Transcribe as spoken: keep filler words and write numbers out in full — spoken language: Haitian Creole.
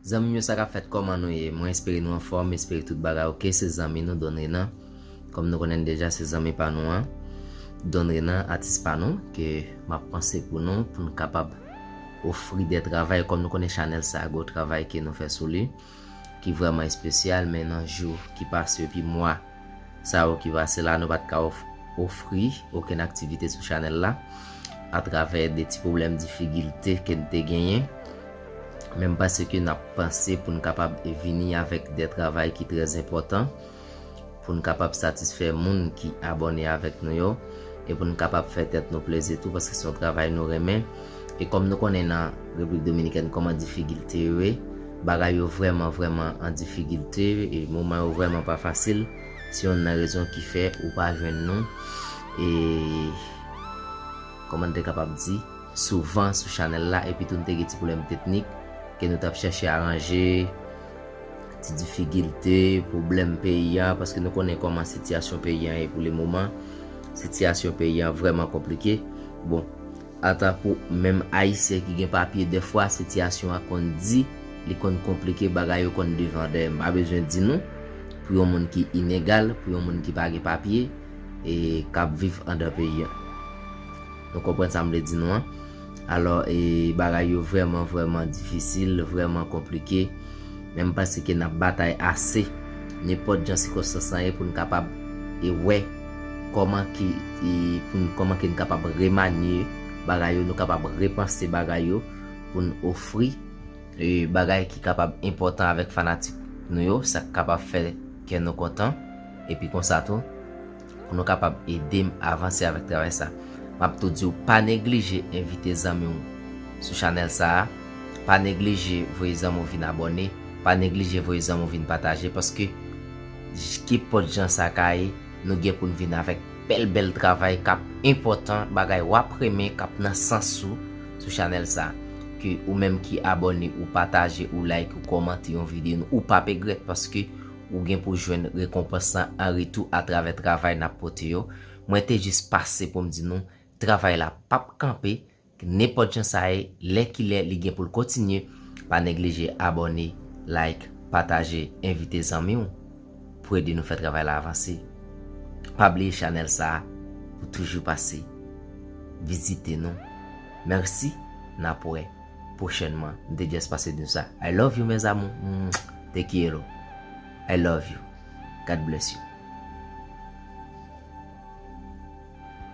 Zanmi m yo, sa k ap fèt, kòman nou ye? Mwen espere nou anfòm, espere tout bagay oke. Se zanmi nou, Don Renan. Kòm nou konnen deja, se zanmi pa nou an, Don Renan, atis pa nou, ke m ap panse pou nou, pou n kapab ofri de travay. Kòm nou konnen chanèl sa a, gwo travay ke nou fè sou li, ki vrèman espesyal, men nan jou ki pase epi mwa sa yo ki pase la, nou pa t ka of-, ofri okenn aktivite sou chanèl la, atravè de ti pwoblèm difikilte ke n te genyen. Men m panse ke n ap panse pou n kapab vini avèk de travay ki trè enpòtan, pou n kapab satisfè moun ki abòne avèk nou yo, e pou n kapab fè tèt nou plezi tou, paske se yon travay nou renmen. E kòm nou konnen nan Repiblik Dominikèn kòman difikilte yo ye, bagay yo vrèman, vrèman an difikilte, e moman yo vrèman pa fasil. Se yonn nan rezon ki fè ou pa jwenn nou, e kòman n te kapab di, souvan sou chanèl la, epi tou n te gen ti pwoblèm teknik ke nou t ap chèche aranje, ti difikilte, pwoblèm peyi an, paske nou konnen kòman sitiyasyon peyi an ye pou le moman. Sitiyasyon peyi an vrèman konplike. Bon, antanke menm Ayisyen ki gen papye, dèfwa sitiyasyon an konn di, li konn konplike, bagay yo konn devan dèyè. M pa bezwen di nou, pou yon moun ki inegal, pou yon moun ki pa gen papye, e k ap viv anndan peyi an. Nou konprann sa m vle di nou an? Alò, e, bagay yo vrèman, vrèman difisil, vrèman konplike. Men m panse ke n ap batay ase, nenpòt jan sikonstans lan ye, pou n kapab, e, wè kòman ke, e, pou n, kòman ke n kapab remanye bagay yo, nou kapab repanse bagay yo, pou n ofri, e, bagay ki kapab enpòtan avèk fanatik nou yo, sa k kapab fè kè nou kontan, epi konsa tou, pou nou kapab ede m avanse avèk travay sa. M ap tou di w, pa neglije envite zanmi w sou chanèl sa a. Pa neglije voye zanmi w vin abòne. Pa neglije voye zanmi w vin pataje, paske j-, kenpòt jan sa ka ye, nou gen pou n vin avèk bèl, bèl travay k ap enpòtan, bagay w ap renmen, k ap nan sans ou sou chanèl sa a. Ke ou menm ki abòne, ou pataje, ou like, ou kòmante yon videyo nou, ou p ap regrèt, paske ou gen pou jwenn rekonpans lan an retou atravè travay n ap pote yo. Mwen te jis pase pou m di nou, travay la p ap kanpe, nenpòt jan sa ye, lè kilè li gen pou l kontinye. Pa neglije abòne, like, pataje, envite zanmi w pou ede nou fè travay la avanse. Pa bliye chanèl sa a pou toujou pase vizite nou. Mèsi, n ap wè pwochènman. M te just pase di nou sa. I love you, mes amours. Mm, te quiero. I love you. God bless you.